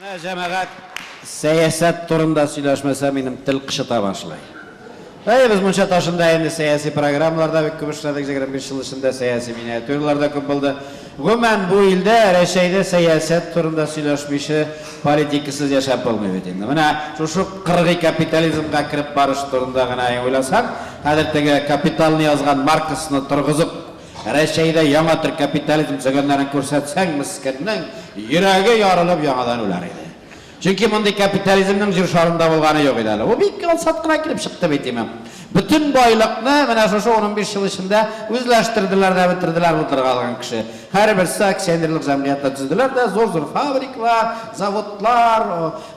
Менә, җәмәгать, сәясәт турында сөйләшмәсә, минем тел кычыта башлый. Әйе, без Мунча ташында инде сәяси программалар да бик күп эшләдек, 25 ел эчендә сәяси миниатюралар да күп булды. Гомумән, бу илдә, Рәчәйдә сәясәт турында сөйләшмичә, политикасыз яшәп булмый бит инде. Менә шушы кыргый капитализмга кереп барыш турында гына уйласаң, хәзер теге Капиталны язган Марксны торгызып, Рәчәйдә яңа төр капитализм төзегәннәрен күрсәтсәң, мескеннең йөрәге ярылып яңадан үләр иде. Чөнки мондый капитализмның җир шарында булганы юк иде әле. Ул бик ансат кына килеп чыкты бит, имам. Бөтен байлыкны менә шушы 15 ел эчендә үзләштерделәр дә бетерделәр утырга алган кеше. Һәрберсе акционерлык җәмгыятьләр төзеделәр дә, зур-зур фабрикалар, заводлар,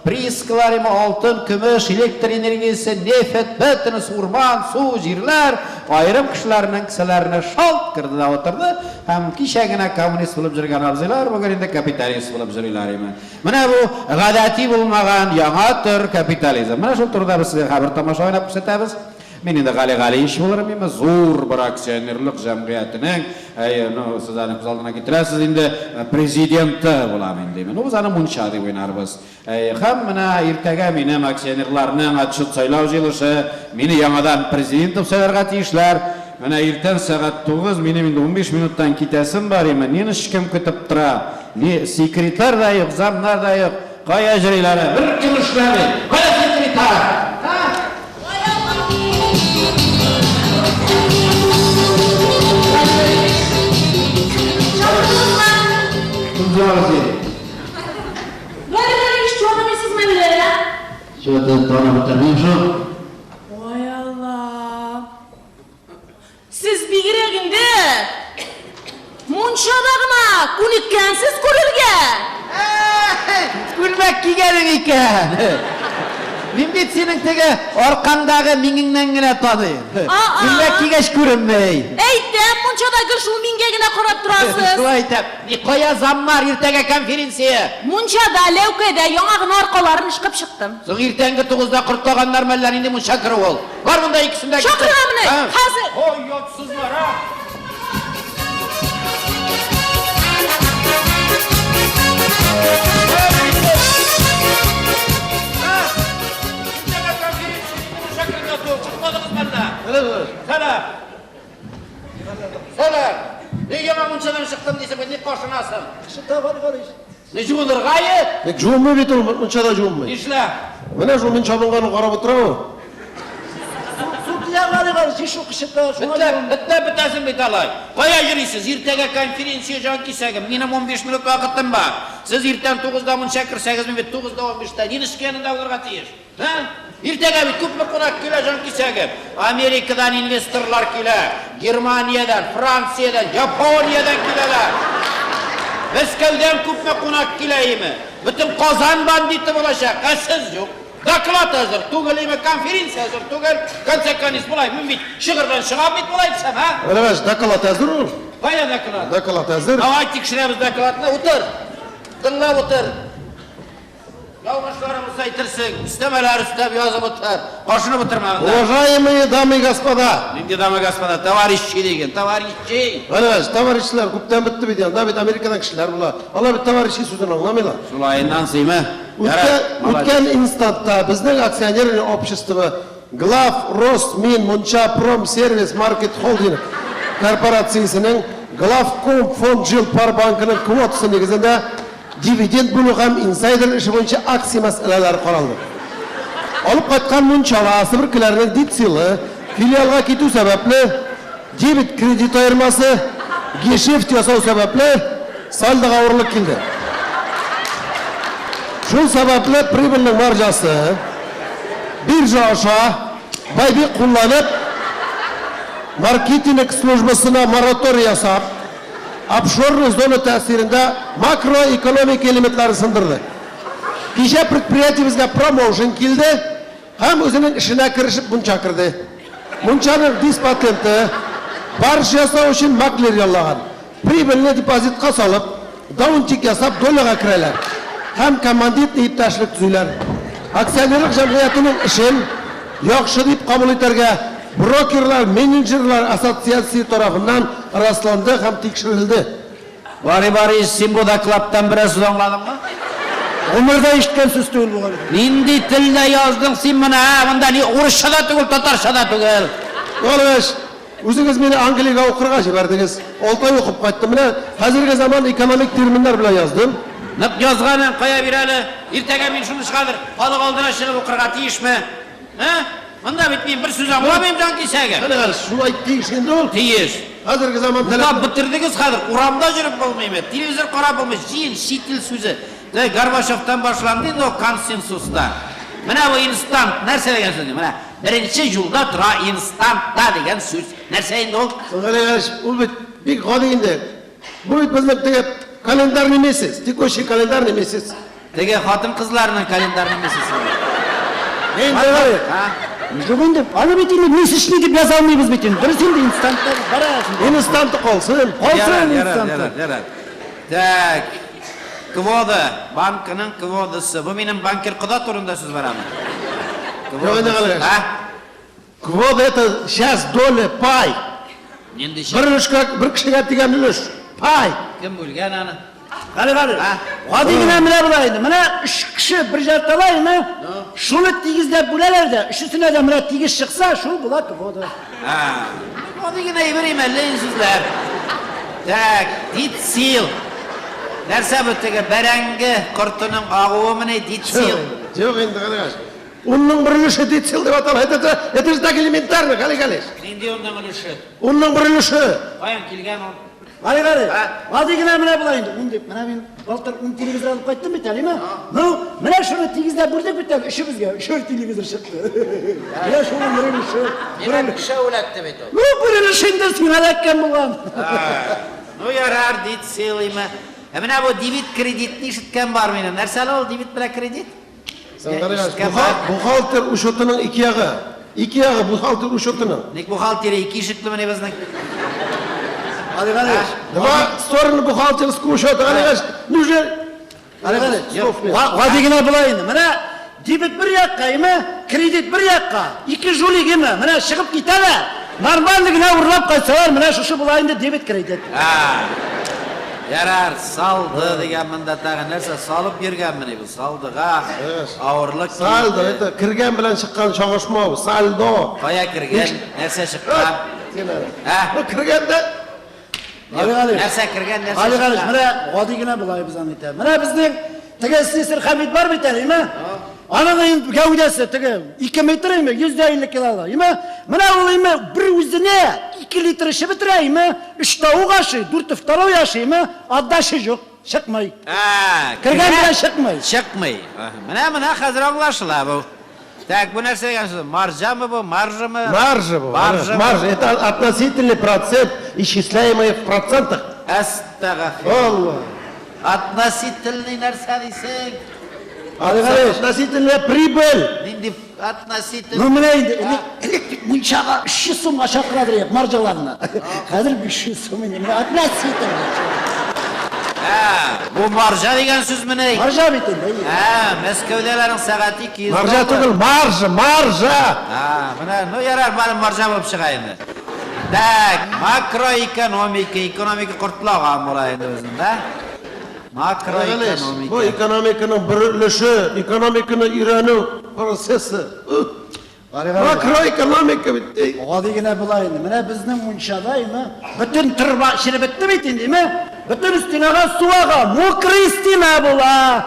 Приискалар име, алтын, көмеш, электр энергиясе, нефть, бөтенесе урман, су, җирләр аерым кешеләрнең кесәләренә шалт керде дә утырды һәм кичә генә коммунист булып җөргән абзыйлар бүген инде капиталист булып җөриләр име. Менә бу гадәти булмаган яңа төр капитализм. Менә шул турыда без сезгә хәбер тамаша уйнап күрсәтәбез. Мин инде Гали Галиевич булырмын име, зур бер акционерлык җәмгыятенең, әйе, ну, сез аны күз алдына китерәсез инде, президенты булам инде мин. Ну, без аны мунча дип уйнарбыз. Әйе, һәм менә иртәгә минем акционерларның отчет-сайлау җыелышы, мине яңадан президент итеп сайларга тиешләр. Менә иртән сәгать 9, минем инде 15 минуттан китәсем бар име, Ниночка кем көтеп тора? Ни, секретарь да юк, замнар да юк. Кая җөриләр? Беркем эшләми. Кая секретарь? Ә? Ой, Алла! Сез бигрәк инде мунчада гына күнеккәнсез күрергә. Әй, күлмәк кигәнең икән. Мин бит синең теге аркаңдагы миңеңнән генә таныйм. Күлмәк кигәч күренми. Әйтәм, мунчада гел шул миңгә генә карап торасыз. Шулай итеп, ни кая заммар, иртәгә конференция. Мунчада, ләүкәдә яңа гына аркаларын ышкып чыктым. Соң иртәнге тугызда кортлаганнармы әллә нинди мунча керү ул? Бар монда икесен дә китер. Чакырам менә, хәзер. Ой, оятсызлар, а! Сәлам! Сәлам! Ни яңа мунчадан чыктым дисең, ник кашынасың? Кышыта бар, Гариш. Ни жуынырга е? Ник жуынмый бит ул, мунчада жуынмый. Нишләп? Менә шул мин чабынганын карап утыра ул. Су тия Гали Галич, шул кышыта, шуңа Бетләп, бетләп бетәсең бит алай. Кая йөрисез? Иртәгә конференция җан кисәгем. Минем 15 минут вакытым бар. Сез иртән 9-да мунча керсәгез, мин бит 9-да 15-тә Ниночка янында булырга тиеш. Ә? Иртәгә бит күпме кунак килә, җанкисәгем. Америкадан инвесторлар килә, Германиядән, Франциядән, Япониядән киләләр. Мәскәүдән күпме кунак килә име? Бөтен Казан бандиты булачак, ә сез юк. Доклад әзер түгел име, конференция әзер түгел. Конце конец, болай мин бит чыгырдан чыгам бит болай дисәм, ә? Әләвәш, доклад әзер ул. Кая доклад? Доклад әзер. Давай тикшерәбез докладны. Утыр. Тыңлап утыр. Ялгышлары булса әйтерсең, өстәмәләр өстәп язып утыр. Кашынып утырма монда. Уважаемые дамы и господа! Нинди дамы и господа? Товарищи диген, товарищи! Галәвәш, товарищлар күптән бетте бит, анда бит Америкадан кешеләр була. Алар бит товарищи сүзен аңламыйлар. Шулаеннан сыймы? Үткән, үткән инстантта безнең акционерный общество Глав Рос Мин Мунча Пром Сервис Маркет Холдинг корпорациясенең Главком Фонд Жил Пар банкының квотасы нигезендә Дивиденд бүлү һәм инсайдер эше буенча акция мәсьәләләре каралды. Алып кайткан мунчала себеркеләрнең дицилы, филиалга китү сәбәпле, дебет-кредит аермасы, гешефт ясау сәбәпле, сальдога авырлык килде. Шул сәбәпле прибыльнең маржасы биржа аша байбик кулланып, маркетинг службасына мораторий ясап, Офшорный зона тәэсирендә макроэкономика элементларын сындырды. Кичә предприятиебезгә промоушен килде һәм үзенең эшенә керешеп мунча керде. Мунчаның диспатенты, барж ясау өчен маклер яллаган. Прибыльне депозитка салып, даунтик ясап доляга керәләр һәм коммандитный иптәшлек төзиләр. Акционерлык җәмгыятенең эшен яхшы дип кабул итәргә Брокерлар, менеджерлар ассоциациясе тарафыннан расланды һәм тикшерелде. Барый Барыич, син бу докладтан берәр сүз аңладыңмы? Гомердә ишеткән сүз түгел бу, Гали. Нинди телдә яздың син моны, ә? Монда ни урысча да түгел, татарча да түгел. Галиевич, үзегез мине Англиягә укырга җибәрдегез. 6 ай укып кайттым. Менә хәзерге заман экономик терминнар белән яздым. Нык язганың кая бир әле? Иртәгә мин шуны хәзер халык алдына чыгып укырга тиешме? Ә? Монда бит мин бер сүз аңламыйм, җан кисәге. Гали, шулай тиеш инде ул. Тиеш. Хәзерге заман Бутап таләп. бетердегез хәзер. Урамда йөреп булмыймы? Телевизор карап булмый. Җыен чит ил сүзе. Дә Горбачевтан башланды инде ул консенсуста. Менә бу инстант нәрсә дигән сүз? Менә беренче юлда тора инстантта дигән сүз. Нәрсә инде ул? Галиевич, ул бит бик гади инде. Бу бит безнең теге календарный месяц, текущий календарный месяц. Теге хатын-кызларның календарный месяцы. Инде Гали, Ha? Юк инде, аны бит инде месячный дип яза алмыйбыз бит инде. Дөрес инде инстантта бара шунда. инстанты калсын. Калсын Ярар, ярар, инстантта. ярар, ярар. Так. Квода, банкының кводасы. Бу минем банкир кода турында сүз барамы? Юк инде, Галиевич. Ha? Квота это сейчас доля, пай. Нинди Бер өлешкә, бер кешегә тигән өлеш. Пай. Кем бүлгән аны? Гали, Гали. Ha? Гади генә менә болай инде. Менә өч кеше бер җарталай инде. Шуны тигезләп бүләләр дә, өчесенә дә менә тигез чыкса, шул була квота. Ha. Гади генә әйбер әллә инде сүзләр. Так, дицил. Нәрсә бу теге бәрәңге кортының агуымыни дицил? Юк инде, Галиевич. Унның бер өлеше децил дип атала. Это же так элементарно, Гали Галиевич. Нинди унның өлеше? Унның бер өлеше. Каян килгән ул? Гали, Гали. Ha? Гади генә менә болай инде. Ун дип, менә мин былтыр ун телевизор алып кайттым бит әле, Ну, менә шуны тигезләп бүлдек бит әле, өчебезгә, өчәр телевизор чыкты. Менә шуның бер өлеше. Бер Димәк, өлеше. кеше үләтте бит ул. Ну, бер өлеше инде сиңа эләккән булган. Ну ярар, дицил име. Ә менә бу дебит кредитны ишеткән бар минем. Нәрсә әле ул дебит белән кредит? Галиевич, Ишеткән бар. бухгалтер учетының ике ягы. Ике ягы бухгалтер учетының. Ник бухгалтерия ике ишекле безнең? Гали, Гали. Два стороны бухгалтерского учета. Гали Галиевич, ну же... Гали, Гали. Слов нет. Гади генә болай инде. Менә дебет бер якка, име, кредит бер якка. Ике жулик име, менә чыгып китәләр. Нормально генә урлап кайтсалар, менә шушы була инде дебет кредит. Ha. Ярар, салды дигән монда тагы нәрсә салып йөргәнмени бу? Салдыга авырлык. Сальдо, килде. это кергән белән чыккан чагышмау. Сальдо. Кая кергән, нәрсә чыккан? Син әле. Ha? Бу кергәндә Гали, Гали. Нәрсә кергән, нәрсә Гали, Гали, чыккан? менә гади генә болай без аны әйтә. Менә безнең теге слесарь Хәмит бар бит әле, име? Аның инде гәүдәсе теге 2 метр име, 150 кило, име? Менә ул име бер үзенә 2 литр эчеп бетерә, име? 3 тавык ашый, 4 второй ашый, име? Отдача юк, чыкмый. Ha, Кергән белән чыкмый. Чыкмый. Менә менә хәзер аңлашыла бу. Так, бу нәрсә дигән сүз? Маржамы бу, маржамы? маржа бу. Маржа. Маржа это относительный процент, исчисляемый в процентах. Әстәгъфир. Алла. Относительный нәрсә дисең? Относительная прибыль. Нинди относительный? Ну менә инде элек элек бит мунчага 300 сумга чакырадыр идек маржаларны. Хәзер 500 сум инде. Менә относительный. Ha, бу маржа дигән сүз менә. Маржа бит инде. әйе. Ha, Мәскәүдәләрнең сәгате 200 Маржа доллар. түгел, маржа, маржа. Ha, менә, ну ярар, бары маржа булып чыга инде. Так, макроэкономика, экономика кортлаган була инде безнең, да? Бу Макроэкономика. экономиканың бер өлеше, экономиканы өйрәнү процессы. Макроэкономика бит. Ey. Гади генә болай инде. Менә безнең мунчада име, бөтен торба череп бетте бит инде, име? Бөтен стенага су ага, мокрый стена була.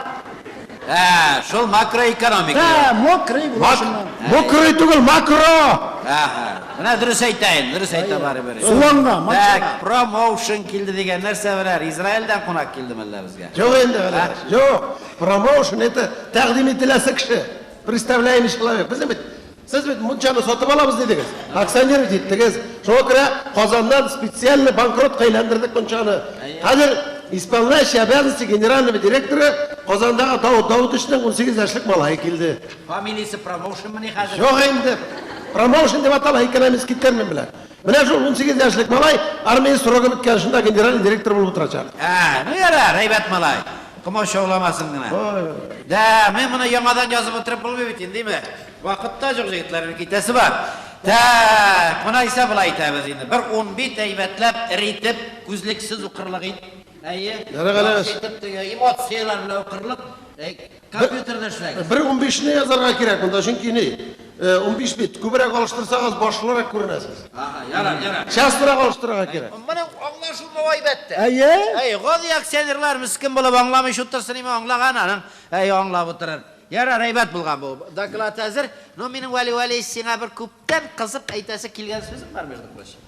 Ha, шул макроэкономика. Да, мокрый була шуннан. Мокрый түгел, макро. Аһа. Менә дөрес әйтәен, дөрес әйтә барыбер. Суганга, Так, мунчага. промоушен килде дигән нәрсә берәр. Израильдән кунак килде мәллә безгә? Юк инде, Галиевич, юк. Промоушен это тәкъдим ителәсе кеше. Представляемый человек. Безнең бит сез бит мунчаны сатып алабыз дидегез. Акционер иттегез. Шуңа күрә Казаннан специально банкротка әйләндердек мунчаны. Хәзер исполняющий обязанности генерального директора Казандагы Давыт Давыдовичның 18 яшьлек малае килде. Фамилиясе промоушен мени хәзер? Юк инде. Промоушен дип атала экономист термин белән. Менә шул 18 яшьлек малай армия срогы беткән шунда генеральный директор булып утырачак. Ha, ну ярар, әйбәт малай. Комачауламасын гына. Да, мин моны яңадан язып утырып булмый бит инде, димме? Вакытта юк егетләрнең китәсе бар. Так, моны исә болай итәбез инде. Бер 10 бит әйбәтләп, эритеп, күзлексез укырлык ит. Әйе. Ярар, Галиевич. Яхшы итеп теге эмоцияләр белән укырлык. Компьютерда эшләгез. 1.15-не язарга кирәк монда, чөнки ни? 15 бит. Күбрәк алыштырсагыз, башлырак күренәсез. Ага, ярар, ярар. Частырак алыштырырга кирәк. Моның аңлашылмавы әйбәт тә. Әйе. Әй, гади акционерлар мескен булып аңламый утырсын име, аңлаган аның. Әй, аңлап утырыр. Ярар, әйбәт булган бу. Доклад әзер. Но минем Вәли Вәли сиңа бер күптән кызып әйтәсе килгән сүзем бар, между прочим.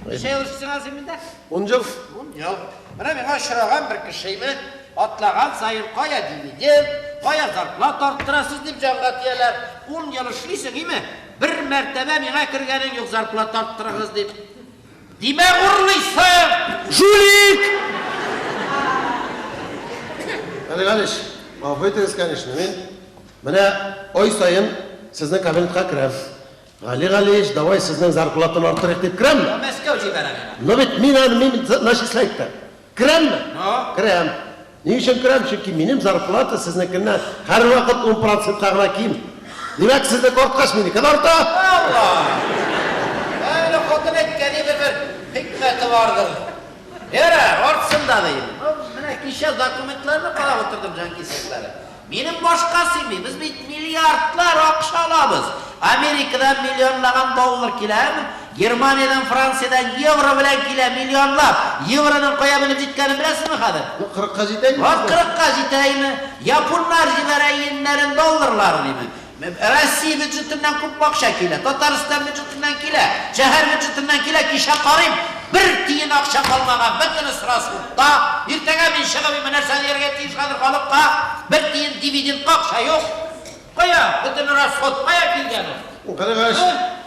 Ничә ел эшлисең син монда? 10 ел. 10 ел. Менә миңа очраган бер кешеме атлаган саен кая дивиденд, кая зарплата арттырасыз дип җанга тияләр. 10 ел эшлисең, име? Бер мәртәбә миңа кергәнең юк зарплата арттырыгыз дип. Димәк, урлыйсың! Жулик! Гали Галич, гафу итегез, конечно, мин менә ай саен сезнең кабинетка керәм. Гали Галич, давай сезнең зарплатаны арттырыйк дип керәмме? Мәскәү җибәрә миңа. Но бит мин аны мин начислять итәм. Керәмме? Но. Керәм. Ни өчен керәм? Чөнки минем зарплата сезнекеннән һәрвакыт 10%-ка гына ким. Димәк, сезнеке арткач, минеке дә арта. Алла! Әле хатын әйткән иде бер хикмәте бардыр. Ярар, артсын да дим. Менә кичә документларны карап утырдым, җанкисәкләре. Минем башка сыймый, без бит миллиардлар акча алабыз. Америкадан миллионлаган доллар киләме? Германиядән, Франциядән евро белән килә миллионлап. Евроның кая менеп җиткәнен беләсезме хәзер? Ну, 40-ка җитә инде. Вот 40-ка җитә име? Японнар җибәрә иеннәрен, долларларын име? Россия бюджетыннан күп акча килә, Татарстан бюджетыннан килә, шәһәр бюджетыннан килә, кичә карыйм, бер тиен акча калмаган, бөтенесе расходта. Иртәгә мин чыгып име нәрсә дияргә тиеш хәзер халыкка? Бер тиен дивидендка акча юк. Кая? Бөтен расход кая килгән ул? Гали Галич,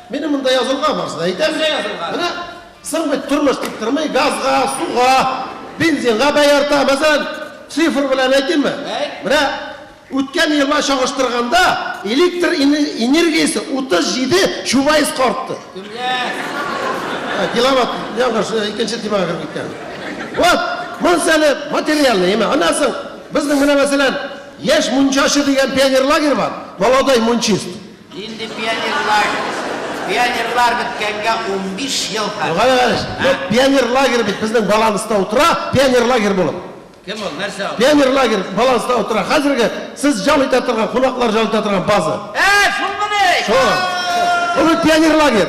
минем монда язылган барысы да әйтәм. Нәрсә язылган? Менә соң бит тормыш тик тормый, газга, суга, бензинга бәя арта. Мәсәлән, цифр белән әйтимме? Әйт. Менә үткән елга чагыштырганда электр энергиясе 37 чубайска артты. Кемгә? Киловатт, ялгыш, икенче темага кереп киткән. Вот, монысы әле материальный, әмма аннан соң безнең менә мәсәлән, яшь мунчачы дигән пионер лагерь бар, молодой мунчист. Инде пионер лагерь. Пионерлар беткәнгә 15 ел хәзер. Гали Галич, ну, пионер лагерь бит безнең баланста утыра, пионер лагерь булып. Кем ул? Нәрсә ул? Пионер лагерь баланста утыра. Хәзерге сез ял итә торган, кунаклар ял итә торган база. Шулмыни? Шул. Ул бит пионер лагерь.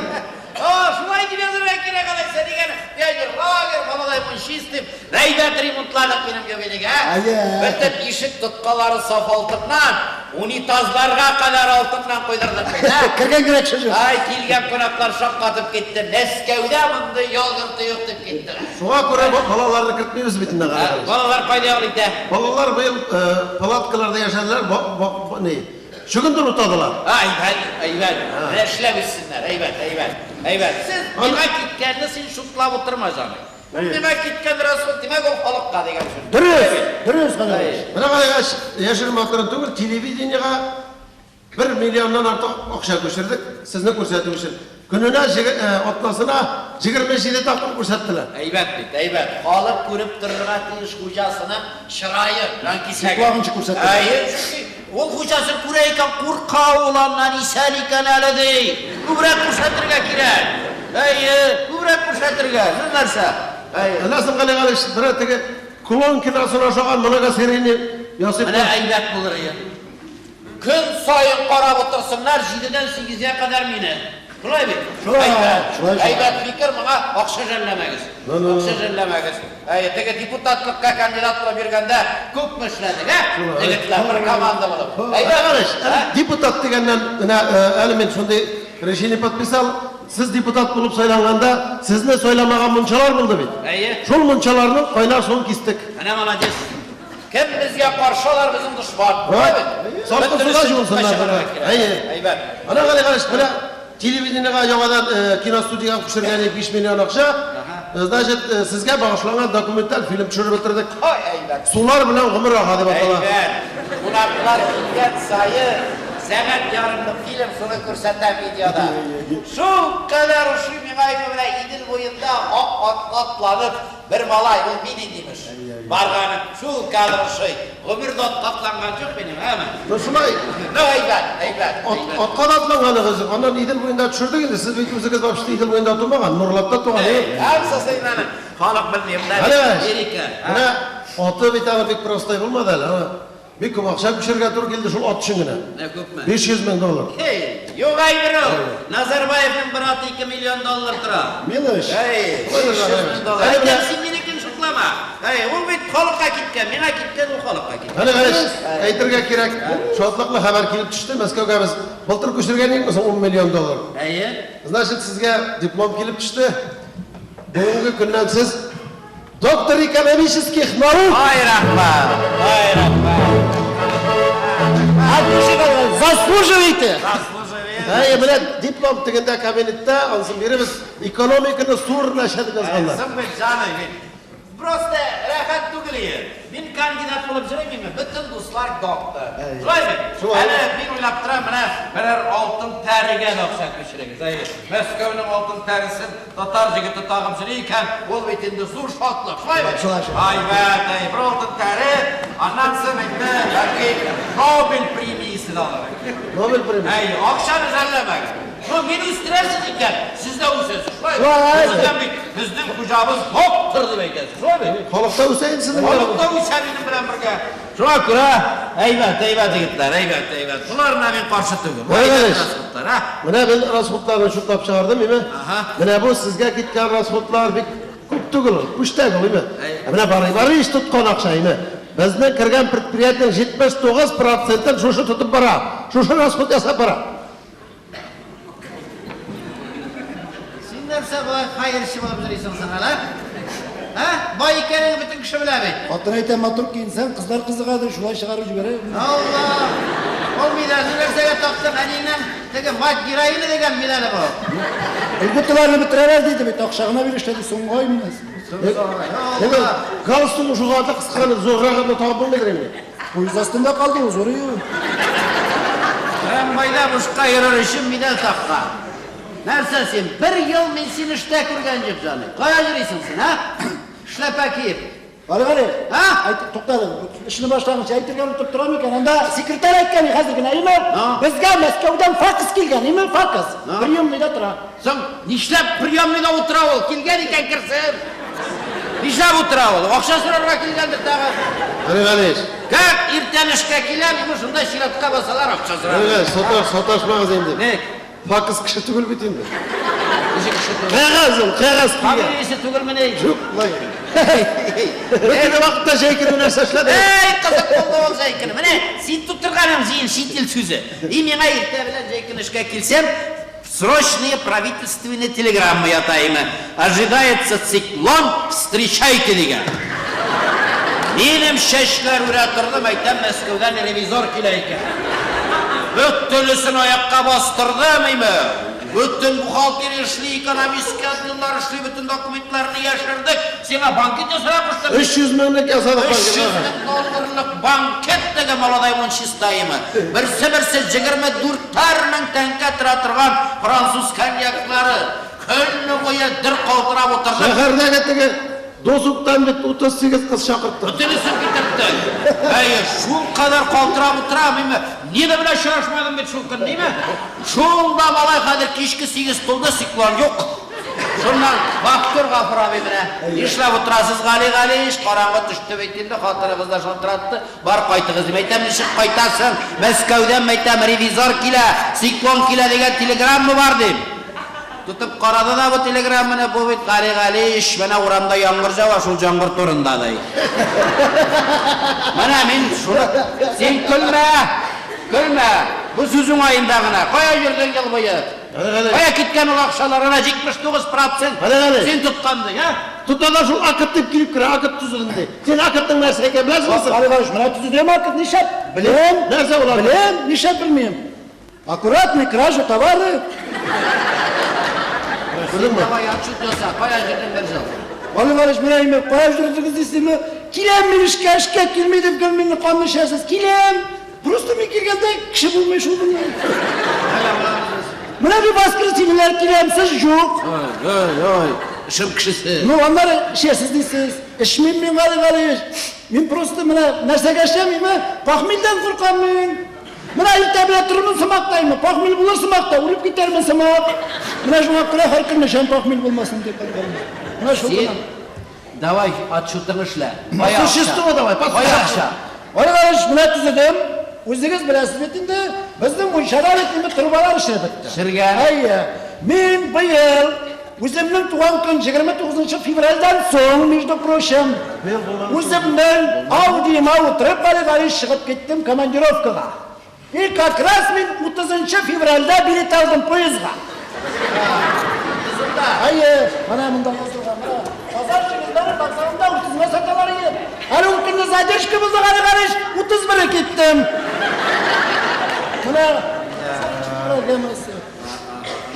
Шулай дип язырга кирәк алайса дигән пионер лагерь, молодой мунчист дип, әйбәт ремонтладык минем юбилейга. Әйе. Бөтен ишек тоткалары саф алтыннан, унитазларга кадәр алтыннан куйдырдык бит, ә? Кергән генә кеше юк. Ай, килгән кунаклар шаккатып китте. Мәскәүдә мондый ял йорты юк дип киттеләр. Шуңа күрә балаларны кертмибез бит инде, Гали Галич. Балалар кайда ял итә? Балалар быел палаткаларда яшәделәр, ни, чөгендер утадылар. Әйбәт, әйбәт. Менә эшләп үссеннәр, әйбәт, әйбәт, әйбәт. Сез миңа киткәнне син шутлап утырма, җаный. Ул миңа киткән расход, димәк, ул халыкка дигән сүз. Дөрес, дөрес, Гали Галич. Менә Гали Галич, яшерен батырын түгел, телевидениега 1 миллионнан артык акча күчердек, сезне күрсәтү өчен. Көненә, атнасына 27 тапкыр күрсәттеләр. Әйбәт бит, әйбәт. Халык күреп торырга тиеш хуҗасының чырае, җанкисәге. Йоклаганчы күрсәтә. Әйе, чөнки ул хуҗасын күрә икән, курка ул аннан, исән икән әле ди. Күбрәк күрсәтергә кирәк. Әйе, күбрәк күрсәтергә. Сез нәрсә? Әйе. Аннан соң, Гали Галич, менә теге клон киносын ашаган многосерийный ясыйк. Менә әйбәт булыр иде. Көн саен карап утырсыннар, 7-дән 8-гә кадәр мине. Шулай бит? Шулай, Әйбәт. шулай, шулай. Әйбәт фикер, моңа акча жәлләмәгез. Акча жәлләмәгез. Әйе, теге депутатлыкка кандидат булып йөргәндә күпме эшләдек, ә? Егетләр бер команда булып. Әйбәт, Әйбәт. әле депутат дигәннән менә әле мин шундый решение подписал. Сез депутат булып сайланганда, сезне сайламаган мунчалар булды бит. Әйе. Шул мунчаларның кайнар суын кистек. Менә молодец. Кем безгә каршы, алар безнең дошман. Вот. Шулай бит? Салкын Бөтенесен суда жуынсыннар чыгарырга менә. кирәк. Әйе. Әйбәт. Ана Гали Галич, менә телевидениега яңадан киностудиягә күчергән 5 миллион акча. Значит, сезгә багышланган документаль фильм төшереп бетердек. Ой, әйбәт. Сулар белән гомер ага дип атала. Әйбәт. Кунаклар килгән саен сәгать ярымлык фильм шуны күрсәтә видеода. Шул кадәр ошый миңа инде менә Идел буенда ак атка атланып бер малай, ул мин инде имеш. Барганы шул кадәр ошый. Гомердә атка атланган юк минем, әме? Ну, шулай. Ну, әйбәт, әйбәт, әйбәт. Атка да атланганыгыз юк. Аннан Идел буенда төшердек инде. Сез бит үзегез вообще Идел буенда тумаган, Нурлатта туган. Әй, Һәммәсе инде халык белми, монда Гали Галич, Америка. менә аты бит аны бик простой булмады әле. Аны Бик күп акча күчерергә туры килде шул ат өчен генә. Менә күпме? 500 мең доллар. Эй, юк әйбер ул. Назарбаевның бер аты 2 миллион доллар тора. Милыш. Эй, 500 мең доллар. Әле менә- Әйтәм, син минекен шутлама. Эй, ул бит халыкка киткән, миңа киткән, ул халыкка киткән. Әле Галиш, әйтергә кирәк, шатлыклы хәбәр килеп төште. Мәскәүгә без былтыр күчергән идек 10 миллион доллар. Әйе. Значит, сезгә диплом килеп төште. Бүгенге көннән сез доктор экономических наук. Ай, рәхмәт. Ай, рәхмәт. От души, заслуживаете. Заслуживает. Әйе, менә диплом тегендә кабинетта, анысын биребез. Экономиканы сурына эшләдек язганнар. Соң бит, җаным, бит. Просто рәхәт түгел ие. Мин кандидат булып йөрим инде, бөтен дуслар доктор. Шулай бит? Шулай. Әле мин уйлап торам, менә берәр алтын тәрегә дә акча күчерегез. Әйе, Мәскәүнең алтын тәресен татар җегете тагып йөри икән, ул бит инде зур шатлык. Шулай бит? Шулай, шулай. Әйбәт, әй, бер алтын тәре, аннан соң инде бәлки Нобель премиясе дә алыр. Нобель премиясе. Әй, акчаны жәлләмәгез. Ну, мин үстерәсез икән, сез дә үсәсез. Шулай бит? Шулай. Сездән бит безнең хуҗабыз доктор дип әйтәсез. Шулай бит? Халыкта үсә инде сезнең Халык белән. та үсә минем белән бергә. Шуңа күрә, әйбәт, әйбәт егетләр, әйбәт, әйбәт. Боларына мин каршы түгел. Ой, Әйбәт Галиш. расходлар, а? Менә мин расходларны шутлап чыгардым, име? Аһа. Менә бу сезгә киткән расходлар бик күп түгел ул, пүчтәк ул, име? Әй. Ә менә Барый Барыевич тоткан акча, име? Безнең кергән предприятиенең 79%-ын шушы тотып бара. Шушы расход ясап бара. Син нәрсә болай хәерче булып йөрисең соң әле? Ә? Бай икәнеңне бөтен кеше белә бит. Хатын әйтә, матур киенсәң, кызлар кызыгадыр, шулай чыгарып җибәрә. Алла! Ул медальне нәрсәгә тактың? Әниеңнән теге мать героиня дигән медале бу. Льготаларны бетерәләр диде бит, акча гына бирешләде, соңгы ай мине. Димәк, галстук шуга да кысканы зуррагын да табып булмыйдыр инде. Поезд астында калды ул, зур ю. Трамвайда бушка йөрер өчен медаль таккан. Нәрсә син? Бер ел мин сине эштә күргән юк, җаным. Кая йөрисең син, а? Эшләпә киеп. Гали Гали, А? әйт, туктады. Эшне башлаганчы әйтергә онытып торам икән. Анда секретарь әйткән хәзер генә, әйме? А? Безгә Мәскәүдән факс килгән, әйме? Факс. А? Приемныйда тора. Соң нишләп приемныйда утыра ул? Килгән икән керсен. Нишләп утыра ул? Акча сорарга килгәндер тагы. Гали Галиевич, Как иртән эшкә киләм, инде шунда чиратка басалар акча Гали сорарга. Галиевич, саташ, саташмагыз инде. Ник? Факс кеше түгел бит инде. Ничек кеше түгел? Кәгазь ул, кәгазь килгән. Фамилиясе түгелмени? Юк, лай. Бөтен вакытта җәй көне нәрсә эшләде? Эй, кызык булды ул җәй көне. Менә син тутырганың җыен чит ил сүзе. И миңа иртә белән җәй көне эшкә килсәм, срочные правительственные телеграммы ята име. Ожидается циклон, встречайте дигән. Минем чәчләр үрә торды, әйтәм, Мәскәүдән ревизор килә икән. Бөтенесен аякка бастырдым име. Бөтен бухгалтерия эшли, экономистский отделлар эшли, бөтен документларны яшердек. Сиңа банкет ясарга куштым. 300 меңлек ясадык 300 банкетны. мең долларлык банкет теге молодой мон чистаемы. Берсе-берсе 24 мең тәңкә тора торган француз коньяклары. Көне буе дер калтырап утырдык. Шәһәрдәге теге досуктан бит 38 кыз чакыртты. Бөтенесен китерттек. Әйе, шул кадәр калтырап утырам, име. Нина белән очрашмадым бит шул көн, ниме? Шунда малай хәзер кичке 8 тулды, циклон юк. Шуннан вахтер Гафур абый менә. Нишләп утырасыз, Гали Галиевич? Караңгы төште бит инде, хатыныгыз да шалтыратты. Бар кайтыгыз дип әйтәм, ничек кайтасың? Мәскәүдән әйтәм, ревизор килә, циклон килә дигән телеграмма бар дим. Тотып карады да бу телеграмманы, бу бит Гали Галиевич, менә урамда яңгыр ява, шул яңгыр турында ди. Менә мин шуны, син көлмә, көлмә. Бу сүз уңаенда гына. Кая йөрдең ел буе? Гали Галиевич. Кая киткән ул акчаларына 79% Гали Галиевич. син тоткандың, а? Тота да шул акт дип килеп керә, акт төзедем ди. Син актның нәрсә икәнен беләсеңме? Гали Галиевич, менә төзедем акт, нишләп? Беләм. Нәрсә ул акт? Беләм, нишләп белмим. Аккуратный кража товары. Син давай отчет яса, кая йөрдең бер ел? Гали Галиевич, менә инде кая йөрдегез дисезме? Киләм мин эшкә, эшкә килми дип гел мине канны эчәсез. Киләм. Просто мин килгәндә кеше булмый шул монда. Менә бер воскресеньеләр киләм, сез юк. Ой, ой, ой, эшем кешесе. Ну, аннары эчәсез дисез. Эчмим мин, Гали Галиевич. Мин просто менә нәрсәгә эчәм, похмельдән куркам мин. Менә иртә белән торырмын сымак та инде, похмель булыр сымак та, үлеп китәрмен сымак. Менә шуңа күрә һәр көнне эчәм похмель булмасын дип. Менә шул Син гына. давай отчетыңны эшлә. По существу давай, по Кая существу. акча? Гали Галиевич, менә төзедем. Үзегез беләсез бит инде, безнең мунчада бит инде торбалар эшләп бетте. Шергән. Әйе. Мин быел үземнең туган көн 29 февральдән соң, между прочим, үземнең Аудиема утырып, Гали Галиевич, чыгып киттем командировкага. И как раз мин 30 февральдә билет алдым поездга. Әйе, менә монда язылган, менә. Казан җиңелләре вокзалында 30-га саталар иде. Әле ул көнне задержка булды, Гали Галиевич, 31-е киттем. Менә программасы.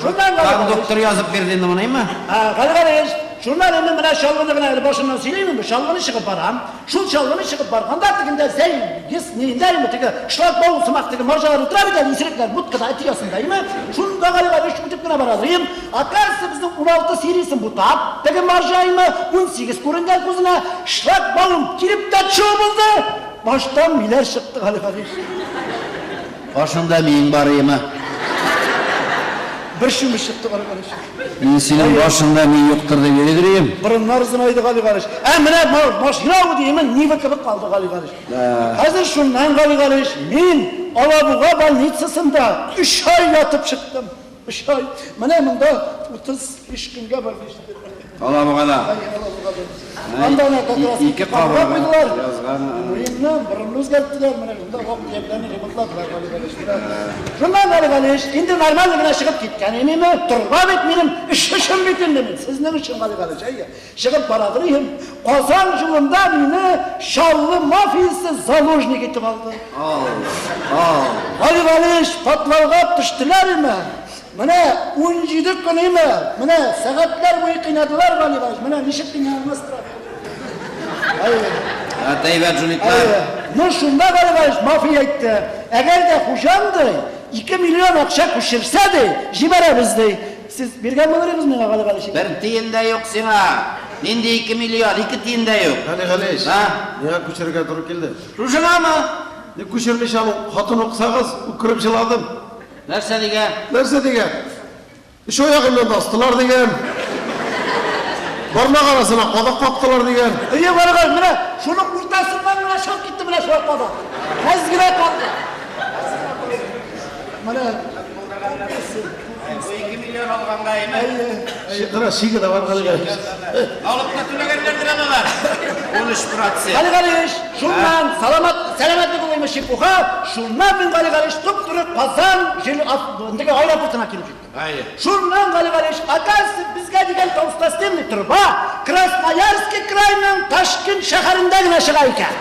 Шуннан Гали Галиевич. Кондуктор язып бирде инде моны, әйме? Гали Галиевич, шуннан инде менә чалгыны гына әле башыннан сөйләймен, чалгыны чыгып барам. Шул чалгыны чыгып барганда тегендә Зәй ес нинде теге шлагбаум сымак теге маржалар утыра бит әле, исерекләр будкада эт оясында, әйме? Шунда Гали Галиевич үтеп кенә бара идем. Оказывается, безнең 16 сериясен бутап, теге маржа, әйме, 18 күренгән күзенә, шлагбаум килеп тә төшү булды. Баштан миләр чыкты, Гали Галиевич. Башыңда миң бар, әйме? Бер чүмеч чыкты, Гали Галиевич. Мин синең башыңда ми юктыр дип йөрим. Борыннар озынайды, Гали Галиевич. Ә менә машина димин, Нива кебек калды, Гали Галиевич. Хәзер шуннан, Гали Галиевич, мин Алабуга больницасында 3 ай ятып чыктым. 3 ай. Менә монда 35 көнгә больницада. Алабугада. Анда ана как раз Ике кабырга куйдылар. язган. Муенны, борынны үзгәрттеләр. Менә шунда вак төякләрне ремонтладылар, Гали Галиевич. Шуннан, Гали Галиевич, инде нормально гына чыгып киткән инеме, торба бит минем эш өчен бит инде мин. Сезнең өчен, Гали Галиевич, әйе. Чыгып барадыр идем. Казан юлында мине Чаллы мафиясы заложник итеп алды. Гали Галиевич, подвалга төштеләр име? Менә 17 көн име? Менә сәгатьләр буе кыйнадылар, Гали Галиевич. Менә ничек кыйналмас тора. Әйе. Әйбәт жуликлар. Әйе. Ну шунда, Гали Галиевич, мафия әйтте. Әгәр дә хуҗам ди, 2 миллион акча күчерсә ди, җибәрәбез ди. Сез биргән булыр идегез миңа, Гали Галиевич? Бер тиен дә юк сиңа. Нинди 2 миллион? 2 тиен дә юк. Гали Галиевич, Ha? миңа күчерергә туры килде. Шушыңамы? Ни күчермичә аның хатын укысагыз, үкереп җыладым. Нәрсә дигән? Нәрсә дигән? Өч аягыннан да астылар дигән. Бармак арасына кадак кактылар дигән. Әйе, Гали Галиевич, менә шуның уртасыннан гына чыгып китте менә шул кадак. Әз генә калды. Менә Бу 2 миллион алганга әйме? Шикара шиге дә бар, Гали Галиевич. Алып та түләгәннәрдер алар. 13%. Гали Галиевич, шуннан саламат, сәламәтлек булмый чепуха, шуннан мин, Гали Галиевич, туп-туры Казан җил теге аэропортына килеп җиттем. Әйе. Шуннан, Гали Галиевич, оказывается, безгә дигән толстостенный труба Красноярский крайның Ташкент шәһәрендә генә чыга икән.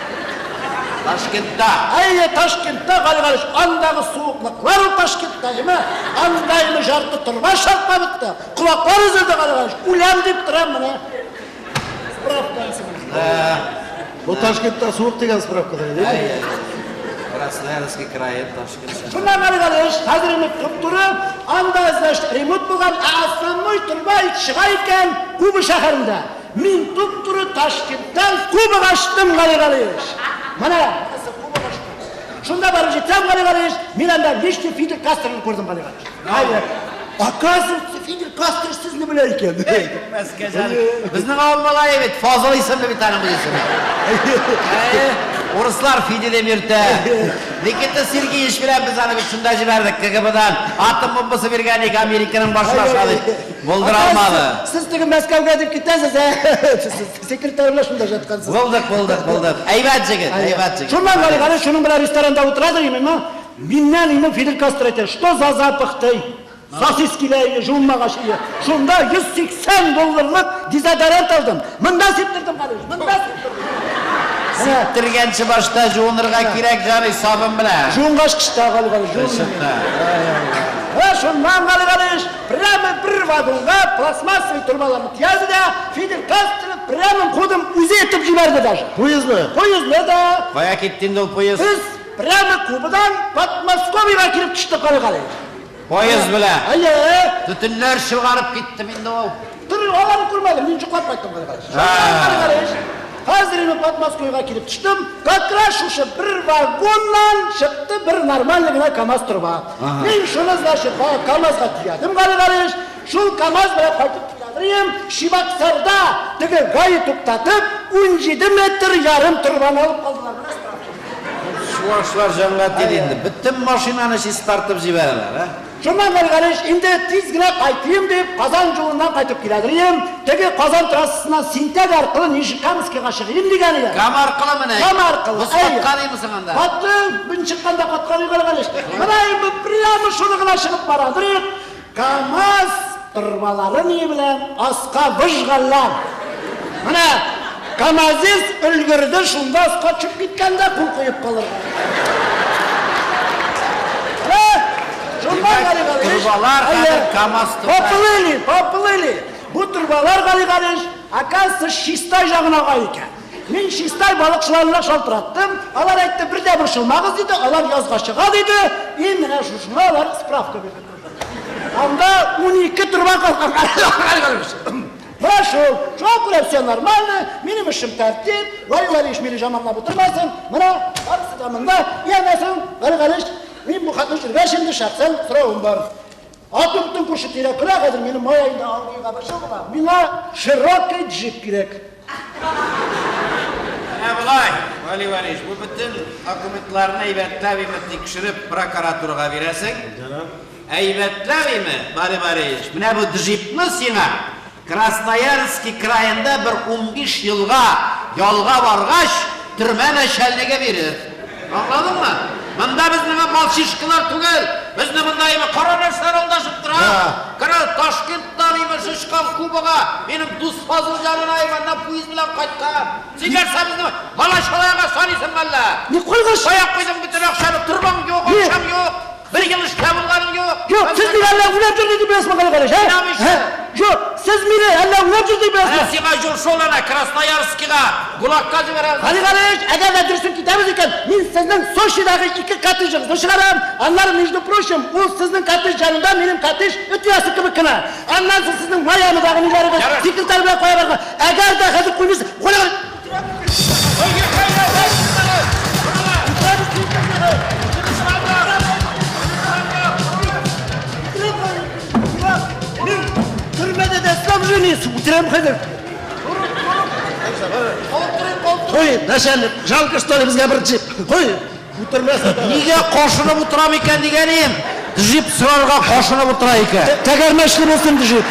Ташкентта. Әйе, Ташкентта, Гали Галиевич, андагы суыклыклар ул Ташкентта, әйме? Анда инде жарты торба шартлап бетте. Колаклар өзелде, Гали Галиевич. Үләм дип торам менә. Справка. Бу Ташкентта суык дигән справка да, Әйе. Красноярский крае, Ташкент шәһәре. Шуннан, Гали Галиевич, хәзер инде туп-туры анда, значит, ремонт булган, ә основной торба чыга икән Куба шәһәрендә. Мин туп-туры Ташкенттан Кубага очтым, Гали Галиевич. Менә, Кубага очтым. Шунда барып җитсәм, Гали Галиевич, мин анда лично Фидель Кастроны күрдем, Гали Галиевич. Әйе. Оказывается, Фидель Кастро сезне белә икән. Мәскәҗән. Безнең авыл малае бит, Фазыл исемле бит аның исеме. Әйе. Урыслар Фидель дип йөртә. Никита Сергеевич белән без аны бит шунда җибәрдек КГБдан. Атом бомбасы биргән ик Американың башына ашады. Булдыра алмады. Сез теге Мәскәүгә дип китәсез, ә? Сез секретарь белән шунда жаткансыз. Булдык, булдык, булдык. Әйбәт җегет, әйбәт җегет. Шуннан, Гали Галиевич, шуның белән ресторанда утырадыр именно. Миннән инде Фидель Кастро әйтә, что за запах ты? Сосиски ләйне жуынмагач ие. Шунда 180 долларлык дезодорант алдым. Монда сиптердем, Галиевич, монда сиптердем. Сиптергәнче башта жуынырга кирәк, җаный, сабын белән. Жуынгач кышта, Гали Галиевич, жуын. Чыкты. Һә, шуннан, Гали Галиевич, прямо бер вагонга пластмассовый торбаларны төяде дә, Фидель Кастро прямо ходом үзе итеп җибәрде даже. Поездны? Поездны да. Кая китте инде ул поезд? Без прямо Кубадан Подмосковьега килеп төштек, Гали Галиевич. Поезд белән. Әйе. Төтеннәр чыгарып киттем инде ул. Тор, аларны күрмәдем, мин йоклап кайттым, Гали Галиевич. Шуннан, Гали Галиевич, хәзер инде Подмосковьега килеп төштем. Как раз шушы бер вагоннан чыкты бер нормальный гына КАМАЗ торба. Мин шуны, значит, КАМАЗга төядем, Гали Галиевич. Шул КАМАЗ белән кайтып киләдерем, Чебоксарда теге ГАИ туктатып, 17 метр ярым торбаны алып калдылар. Менә справка. Чувашлар җанга тиде инде. Бөтен машинаны чистартып җибәрәләр, ә? Шуннан Галигалиш инде тиз генә кайтыйм дип, Казан юлыннан кайтып киләдер идем. Теге Казан трассасыннан Синтәк аркылы Нижнекамскига чыгыйм дигән идем. Кама аркылы менә. Кама аркылы. Боз каткан имесең анда? Катты, мин чыкканда каткан иде Галигалиш. Менә инде прямо шуны гына чыгып барадыр идек. КамАЗ торбалары ни белән аска выжганнар. Менә КамАЗист өлгерде шунда аска төшеп киткән дә кул куеп калырга. Менә шунда Димәк, Гали Галиевич, торбалар әйе, хәзер КамАЗ торба. Поплыли, поплыли. Бу торбалар, Гали Галиевич, оказывается, Чистай ягына ага икән. Мин Чистай балыкчыларына шалтыраттым. Алар әйтте, бер дә борчылмагыз диде, алар язга чыга диде. И менә шушыңа алар справка бирде. Анда 12 торба калган. Менә шул. Шуңа күрә все нормально, минем эшем тәртип, Гали Галиевич мине жаманлап утырмасын. Менә барысы да монда. Янәсен, Гали Галиевич, мин бу хатны җиргәч инде шәхсән соравым бар. Атым төн күрше тирә көлә, хәзер минем май аенда Аугига бер чыгу була. Миңа широкий джип кирәк. Менә болай, Вали Валиевич, бу бөтен документларны әйбәтләп име тикшереп прокуратурага бирәсең. Әйбәтләп име, Вали Валиевич, менә бу джипны сиңа Красноярский краенда бер 15 елга ялга баргач, төрмә начальнигы бирер. Аңладыңмы? Монда безнең мальчишкалар түгел. Безне монда име кара нәрсәләр алдашып тора. Кара Ташкенттан име шышкан Кубага, минем дус Фазылҗанына име на поезд белән кайткан. Син нәрсә безне бала чалага саныйсың әллә? Ни куйгыч? Кая куйдың бөтен акчаны? Торбаң юк, Ни? акчаң юк. Бер ел эшләп булганың юк. Юк, сез мине әллә уйлап йөрде дип беләсезме, Гали Галиевич, ә? Инам иши. Ә? Юк, сез мине әллә уйлап йөрде дип Менә беләсезме? сиңа юл шул әнә Красноярскига, ГУЛАГка җибәрәбез. Гали Галиевич, әгәр дә дөресен китәбез икән, мин сезнең Сочидагы ике коттеджыгызны чыгарам. Аннары, между прочим, ул сезнең коттедж янында минем коттедж эт оясы кебек кенә. Аннан соң сезнең Майамидагы ниләрегез, Ярар. секретарь белән кая барган. Әгәр дә хәзер куймыйсыз, Гали Галиевич, Мин төрмәдә дә снабженец, үтерәм хәзер. Куй, начальник, жалко, что ли, безгә бер джип. Куй, үтермәсен. Нигә кашынып утырам икән дигәнем? Джип сорарга кашынып утыра икән. Тәгәрмәчле булсын джип.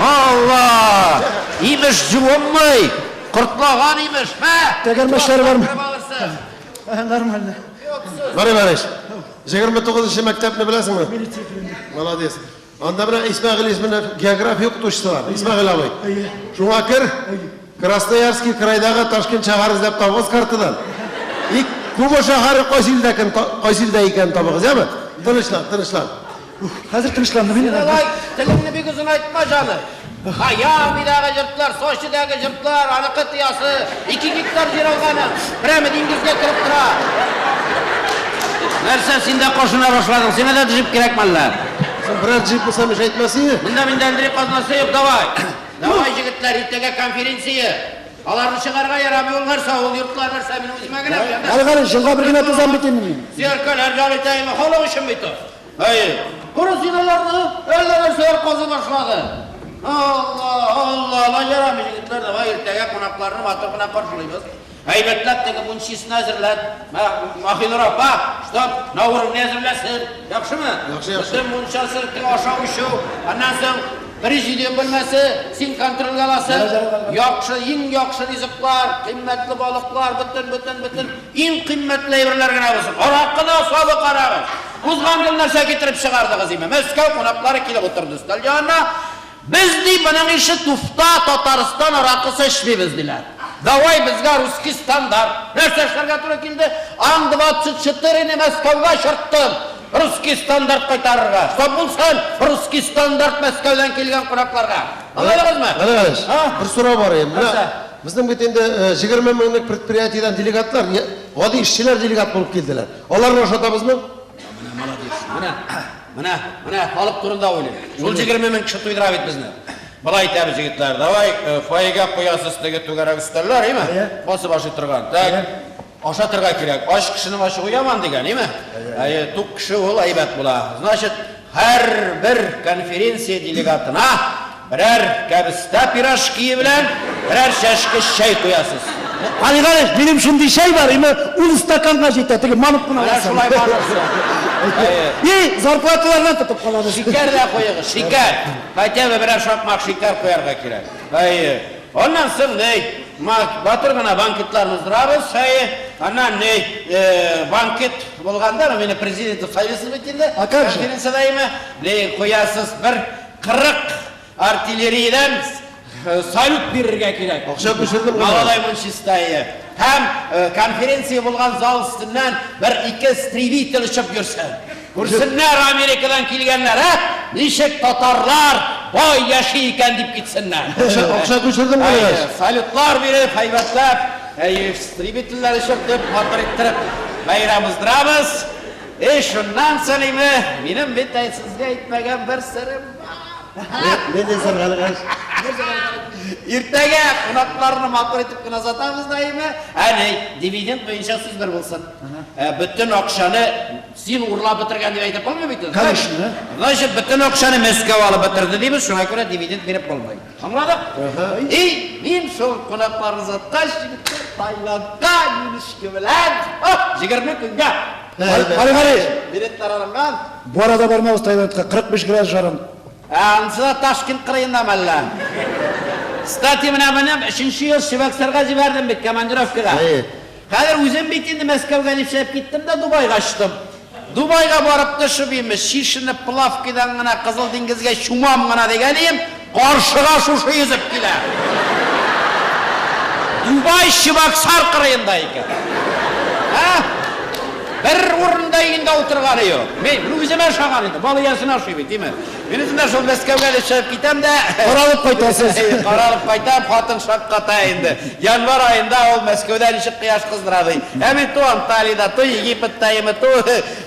Алла! Имеш жуынмый, кортлаган имеш, мә! Тәгәрмәчләре бармы? Кереп алырсың. Нормально. Барый Барыш, 29 мәктәпне беләсеңме? Молодец. Анда менә Исмәгыйль исемле география укытучысы бар. Исмәгыйль абый. Шуңа кер, Красноярский крайдагы Ташкент шәһәре эзләп табыгыз картадан. И Куба шәһәре кайсы илдә икән, кайсы илдә икәнен табыгыз, яме? Тынычлан, тынычлан. Хәзер тынычландым инде. Алай, телеңне бик озын айтма, җаным. Майамидагы йортлар, Сочидагы йортлар, аныкы тыясы, 2 гектар җир алганы, прямо диңгезгә кереп тора. Нәрсә син дә кошына башладың? Сиңа да джип кирәк мәллә? Син берәр джип булса меш әйтмәс иде. Монда миндә Андрей казнасы юк, давай. Давай, егетләр, иртәгә конференция. Аларны чыгарга ярамый, ул нәрсә, ул йортлар нәрсә, мин үземә генә беләм. Гали Галиевич, елга бер генә тузам бит инде мин. Зеркалар жал итәйме, халык өчен бит ул. Әйе. Күрә син аларны, әллә нәрсәләр казый башлады. Алла, Алла, ла ярамый, егетләр, давай иртәгә кунакларны матур гына каршылыйбыз. Әйбәтләп теге мунчисен әзерләт. Махинур апа, чтоб на уровне әзерләсен. Яхшымы? Яхшы, яхшы. Бөтен мунчасы, теге ашау эчү, аннан соң президиум бүлмәсе, син контрольгә аласың. Яхшы, иң яхшы ризыклар, кыйммәтле балыклар, бөтен, бөтен, бөтен, иң кыйммәтле әйберләр генә булсын. Аракы да сабы карагыз. Узган ел нәрсә китереп чыгардыгыз име? Мәскәү кунаклары килеп утырды өстәл янына. Без ди моның ише туфта Татарстан аракысы эчмибез диләр. Давай безгә русский стандарт. Нәрсә эшләргә туры килде? Ан-24-не Мәскәүгә чырттым. Русский стандарт кайтарырга. Чтоб булсын русский стандарт Мәскәүдән килгән кунакларга. Аңладыгызмы? Гали Галиевич, А? бер сорау бар инде. Менә Нәрсә? безнең бит инде 20 меңлек предприятиедән делегатлар, гади эшчеләр делегат булып килделәр. Аларны ашатабызмы? Менә молодец. Менә, менә, менә халык турында уйлыйм. Шул 20 мең кеше туйдыра бит безне. Болай әйтәбез, егетләр, давай фойега куясыз теге түгәрәк өстәлләр, име? Басып ашый торган. Так, ашатырга кирәк. Ач кешенең ачуы яман дигән, име? Әйе, тук кеше ул әйбәт була. Значит, һәрбер конференция делегатына берәр кәбестә пирожки белән берәр чәшке чәй куясыз. Гали Галиевич, минем шундый чәй бар, име ун стаканга җитә, теге манып кына Менә аласың. шулай манырсың. Әйе. И, зарплаталардан тотып калабыз. Шикәр дә куегыз, шикәр. Хотя бы берәр шакмак шикәр куярга кирәк. Әйе. Аннан соң ни, батыр гына банкетларны уздырабыз, әйе. Аннан ни, банкет булганда, мине президент итеп сайлыйсыз бит инде. А как же? Конференциядә име, ни, куясыз бер 40 артиллериядән салют бирергә кирәк. Акча күчердем генә. Молодой мунчиста, әйе. Һәм конференция булган зал өстеннән бер-ике истребитель очып йөрсен. Күрсеннәр Америкадан килгәннәр, ә? Ничек татарлар бай яши икән дип китсеннәр. Акча, акча күчердем генә. Әйе, салютлар биреп, һәйбәтләп, әйе, истребительләр очыртып, матур иттереп бәйрәм уздырабыз. И шуннан соң име, минем бит әй сезгә әйтмәгән бер серем бар. Нинди сер, Гали Галиевич? Иртәгә кунакларны матур итеп кенә озатабыз да име? Әни, дивиденд буенча сүз бер булсын. Бөтен акчаны син урлап бетергән дип әйтеп булмый бит инде. Конечно. Значит, бөтен акчаны Мәскәү алып бетерде дибез, шуңа күрә дивиденд биреп булмый. Аңладык? И мин шул кунакларны озаткач, егетләр, Таиландка юнешке белән, 20 көнгә. Гали Галиевич, Билетлар алынган. бу арада бармабыз Таиландка, 45 градус жарым. Ә, анысы да Ташкент кырыенда мәллә. Кстати, менә моны өченче ел Чебоксарга җибәрдем бит командировкага. Әйе. Хәзер үзем бит инде Мәскәүгә дип чыгып киттем дә Дубайга очтым. Дубайга барып төшеп име, чишенеп плавкидан гына Кызыл диңгезгә чумам гына дигән идем, каршыга шушы йөзеп килә. Дубай Чебоксар кырыенда икән. Ә? Бер урында өендә утырганы юк. Мин үземә ошаган инде, бал иясенә ошый бит, димме? Мин үзем дә шул Мәскәүгә дә чыгып китәм дә. Каралып кайтасыз. Каралып кайтам, хатын шакката инде. Январь аенда ул Мәскәүдә ничек кояш кыздыра ди. Ә мин ту Анталиядә, ту Египетта, име, ту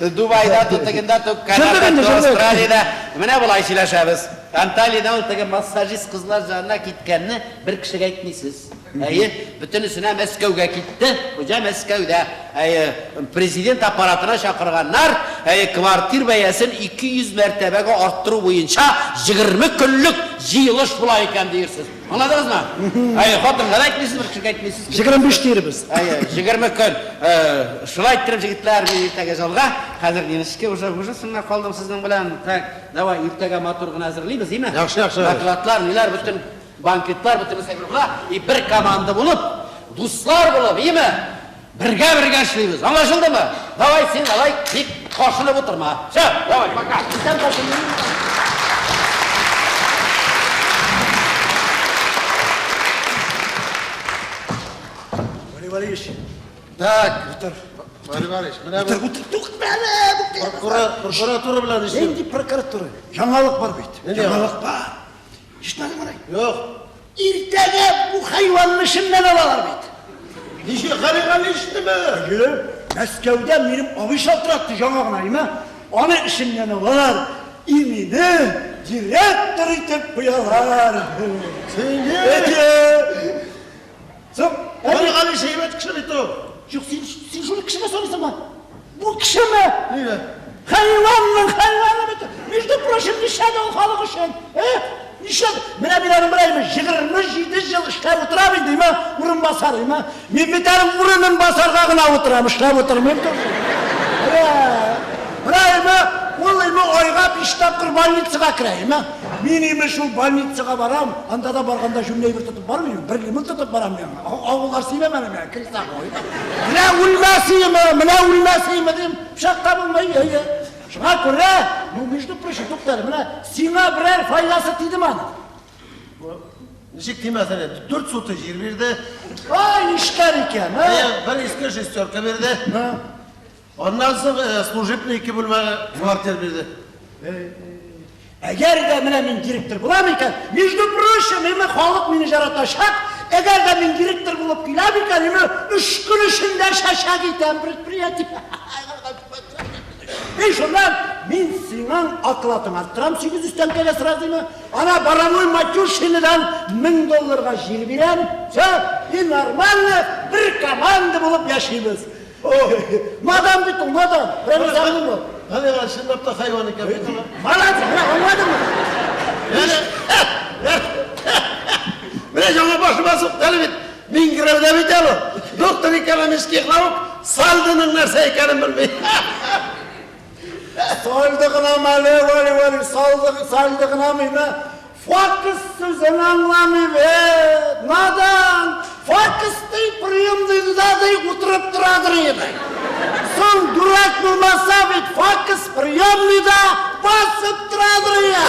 Дубайда, ту тегендә, ту Канадада, инде, ту шындык. Австралиядә. Менә болай сөйләшәбез. Анталиядә ул теге массажист кызлар янына киткәнне бер кешегә әйтмисез. Әйе, бөтенесенә Мәскәүгә китте. Хуҗа Мәскәүдә. Әйе, президент аппаратына чакырганнар. Әйе, квартир бәясен 200 мәртәбәгә арттыру буенча 20 көнлек җыелыш була икән диерсез. Аңладыгызмы? Әйе, хатынга да әйтмисез, бер кешегә әйтмисез. 25 дирбез. Әйе, 20 көн. Шулай иттереп, егетләр, мин иртәгә залга. Хәзер нинешке уже уже соңга калдым сезнең белән. Так, давай иртәгә матур гына әзерлибез, име? Яхшы, яхшы. Докладлар, ниләр, бөтен банкетлар, бөтен нәрсә була. И бер команда булып, дуслар булып, име? Бергә-бергә эшлибез. Аңлашылдымы? Давай син алай бик кашынып утырма. Всё, давай, пока. Сән кашынып. Гали Галиевич, Так, утыр. Гали Галиевич, менә Утыр, бу утыр, тукта әле. прокуратура белән эшлим. Нинди прокуратура? Яңалык бар бит. Нинди Яңалык бар. Ишетмәдең менә? Юк. Иртәгә бу хайванны эшеннән алалар бит. Ничек Гали Галиевичнеме? Әйе, Мәскәүдә минем абый шалтыратты яңа гына, име? Аны эшеннән алалар. И мине директор итеп куялар. Сине? Әйе. Соң, Гали Галиевич әйбәт кеше бит ул. Юк, син шуны кешегә саныйсыңмы? Бу кешеме? Нигә? Хайванның хайваны бит. Между прочим, нишләде ул халык өчен? Э? Нишләде? Менә мин аның белән 27 ел эшләп утырам инде, име? Урынбасар, име? Мин бит аның урынын басарга гына утырам, эшләп утырмыйм тоже. Менә, име, ул име айга 5 тапкыр больницага керә, име? Мин име шул больницага барам, анда да барганда җүнле әйбер тотып бармыйм, бер лимон тотып барам мин. Авыллар сөймәм әле миңа, крестак ой. Менә үлмәс име, менә үлмәс име дим, пычак та булмый, әйе. Шуңа күрә, ну, между прочим, туктале, менә сиңа берәр файдасы тидеме аның? Ничек тимәсен инде? 4 сотый җир бирде. Ай, нишләр икән, а? Әйе, бер иске шестерка бирде. Ha? Аннан соң служебный ике бүлмә квартир бирде. Әгәр дә менә мин директор булам икән, между прочим, име халык мине яратачак. Әгәр дә мин директор булып киләм икән, име 3 көн эчендә чәчәк итәм предприятие. И шуннан мин сиңа окладың арттырам 800 тәңкәгә сразу име. Ана Боровой Матюшинадан 1000 долларга җир бирәм. Всё, и нормально бер команда булып яшибез. Мадам бит ул, мадам. Берәр замын бул. Гали Галиевич чынлап та хайван икән бит ул. Молодец, менә аңладыңмы? Менә яңа башыма сукты әле бит. Миңгерәүдә бит әле. Доктор экономических наук сальдоның нәрсә икәнен белми. Сальдо гынамы әле, Вали, Вали, сальдо, сальдо гынамы, име? Факс сүзен аңламый бит. Надан, факс ди, приемныйда да ди, утырып торадыр иде. Соң дурак булмаса бит, факс приемныйда басып торадыр иде.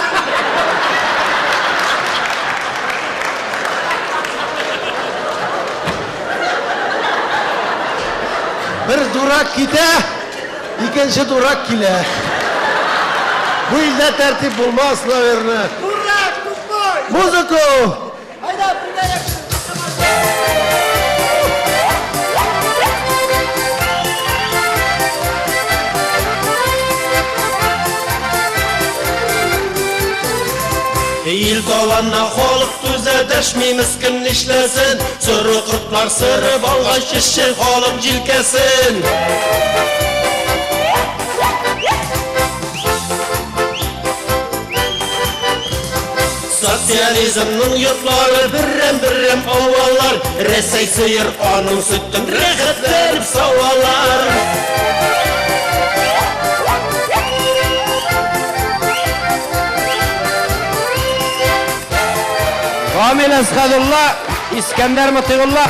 Бер дурак китә, икенче дурак килә. Бу илдә тәртип булмас, наверное. Дурак, тупой! Музыку! Айда, бергә. Ил талана, халык түзә, дәшми мескен, нишләсен? Соры кортлар сырып алгач эшче халык җилкәсен. Социализмның йортлары берәм-берәм авалар, Рәсәй сыер аның сөтен рәхәтләнеп савалар. Гамил Әсхәдулла, Искәндәр Мотыйгулла.